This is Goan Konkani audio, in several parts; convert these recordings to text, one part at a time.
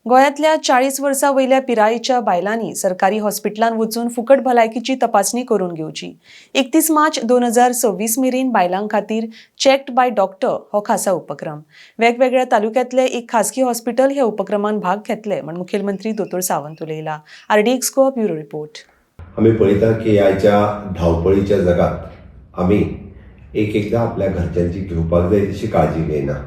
गोंयांतल्या 40 वर्सां वयल्या पिरायेच्या बायलांनी सरकारी हॉस्पिटलांत वचून फुकट भलायकीची तपासणी करून घेवची. 31 मार्च 2026 मेरेन बायलां खातीर चेक्ड बाय डॉक्टर हो खासा उपक्रम. वेगवेगळ्या तालुक्यांतले एक खासगी हॉस्पिटल ह्या उपक्रमात भाग घेतले म्हण मुखेलमंत्री दोतोर सावंत उलयला. RDX Goa, bureau report. आमी पळयता की आयच्या धांवपळीच्या जगात आमी एक एकदां आपल्या घरच्यांची घेवपाक जाय तशी काळजी घेयना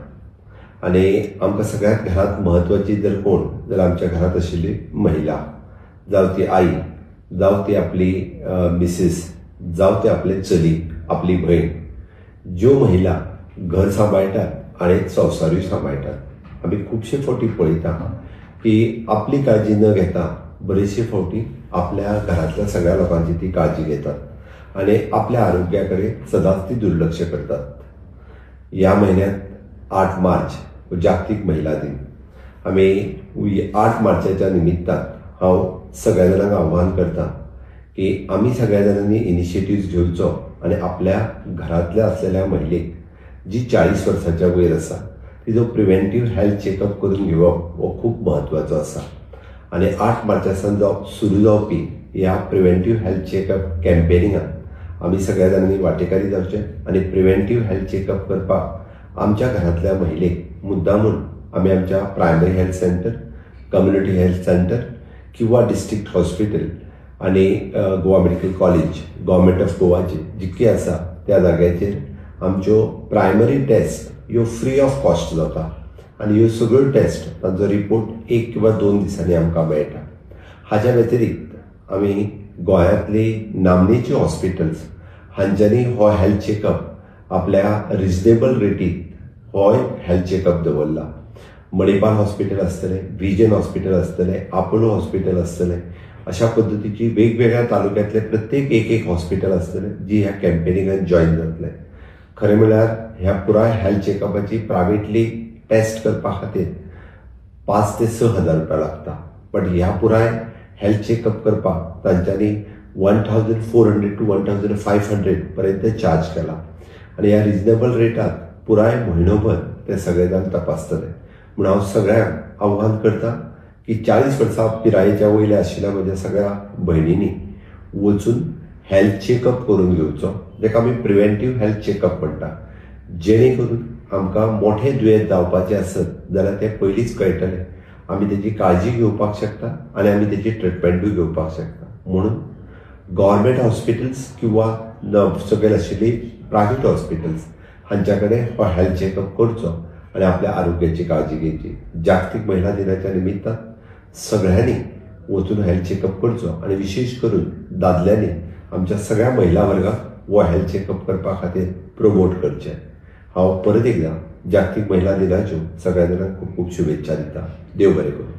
आनी आमकां सगळ्यांत घरांत म्हत्वाची जर कोण जाल्यार आमच्या घरांत आशिल्ली महिला, जावं ती आई, जावं ती आपली मिसीस, जावं ती आपले चली, आपली भयण. ज्यो महिला घर सांबाळटात आनी संवसारूय सांबाळटात. आमी खुबशे फावटी पळयता की आपली काळजी न घेता बरेचशे फावटी आपल्या घरांतल्या सगळ्या लोकांची ती काळजी घेतात आनी आपल्या आरोग्या कडेन सदांच ती दुर्लक्ष करतात. ह्या म्हयन्यांत 8 मार्च हो जागतीक महिला दिन. आमी 8 मार्चाच्या निमित्तान हांव सगळ्या जाणांक आव्हान करता की आमी सगळ्या जाणांनी इनिशिएटीव्स घेवचो आनी आपल्या घरांतल्या आसलेल्या महिलेक जी 40 वर्साच्या वयर आसा तिजो प्रिवेंटीव हेल्थ चॅकअप करून घेवप हो खूब म्हत्वाचो आसा. आनी 8 मार्चा सावन जाव सुरू जावपी ह्या प्रिवेंटीव हेल्थ चॅकअप कॅम्पेनिंगाक आमी सगळ्या जाणांनी वांटेकारी जावचें आनी प्रिवेंटीव हेल्थ चॅकअप करपाक आमच्या घरांतल्या महिलेक मुद्दामून आमी आमच्या primary health centre, community health centre किंवा डिस्ट्रिक्ट हॉस्पिटल आनी Goa medical college, government of गोवाची जितकी आसा त्या जाग्याचेर आमच्यो प्रायमरी टेस्ट ह्यो फ्री ऑफ कॉस्ट जाता आनी ह्यो सगळ्यो टेस्ट तांचो रिपोर्ट 1 किंवा 2 दिसांनी आमकां मेळटा. हाच्या व्यतिरिक्त आमी गोंयांतली नामनेची हॉस्पिटल्स हांच्यांनी हो हेल्थ चॅकअप आपल्या रिजनेबल रेटीत होय हेल्थ चॅकअप दवरला. मणिपाल हॉस्पिटल आसतलें, विजन हॉस्पिटल आसतलें, आपोलो हॉस्पिटल आसतलें, अशा पद्दतीची वेगवेगळ्या तालुक्यांतले प्रत्येक एक एक हॉस्पिटल आसतलें जी ह्या कॅम्पेनिंगान जॉयन जातलें. खरें म्हणल्यार ह्या पुराय हेल्थ चॅकअपाची प्रायवेटली टेस्ट करपा खातीर 5 ते 6 हजार रुपया लागता, बट ह्या पुराय हेल्थ चॅकअप करपाक तांच्यांनी 1400 टू 1500 पर्यंत चार्ज केला आनी ह्या रिजनेबल रेटात पुराय म्हयनोभर ते सगळे जाण तपासतले. म्हूण हांव सगळ्यांक आव्हान करता की 40 वर्सां पिरायेच्या वयल्या आशिल्ल्या म्हज्या सगळ्या भयणींनी वचून हेल्थ चॅकअप करून घेवचो, जाका आमी प्रिवेंटीव हेल्थ चॅकअप म्हणटा, जेणे करून आमकां मोठें दुयेंत जावपाचें आसत जाल्यार तें पयलींच कळटलें, आमी तेजी काळजी घेवपाक शकता आनी आमी तेजी ट्रिटमेंटूय घेवपाक शकता. म्हणून गव्हर्मेंट हॉस्पिटल्स किंवा सकयल आशिल्ली प्रायवेट हॉस्पिटल्स हांच्या कडेन हो हेल्थ चॅकअप करचो आनी आपल्या आरोग्याची काळजी घेवची. जागतीक महिला दिनाच्या निमित्तान सगळ्यांनी वचून हेल्थ चॅकअप करचो आनी विशेश करून दादल्यांनी आमच्या सगळ्या महिला वर्गाक हो हेल्थ चॅकअप करपा खातीर प्रमोट करचें. हांव परत एकदां जागतीक महिला दिनाच्यो सगळ्या जाणांक खूब खूब शुभेच्छा दिता. देव बरें करूं.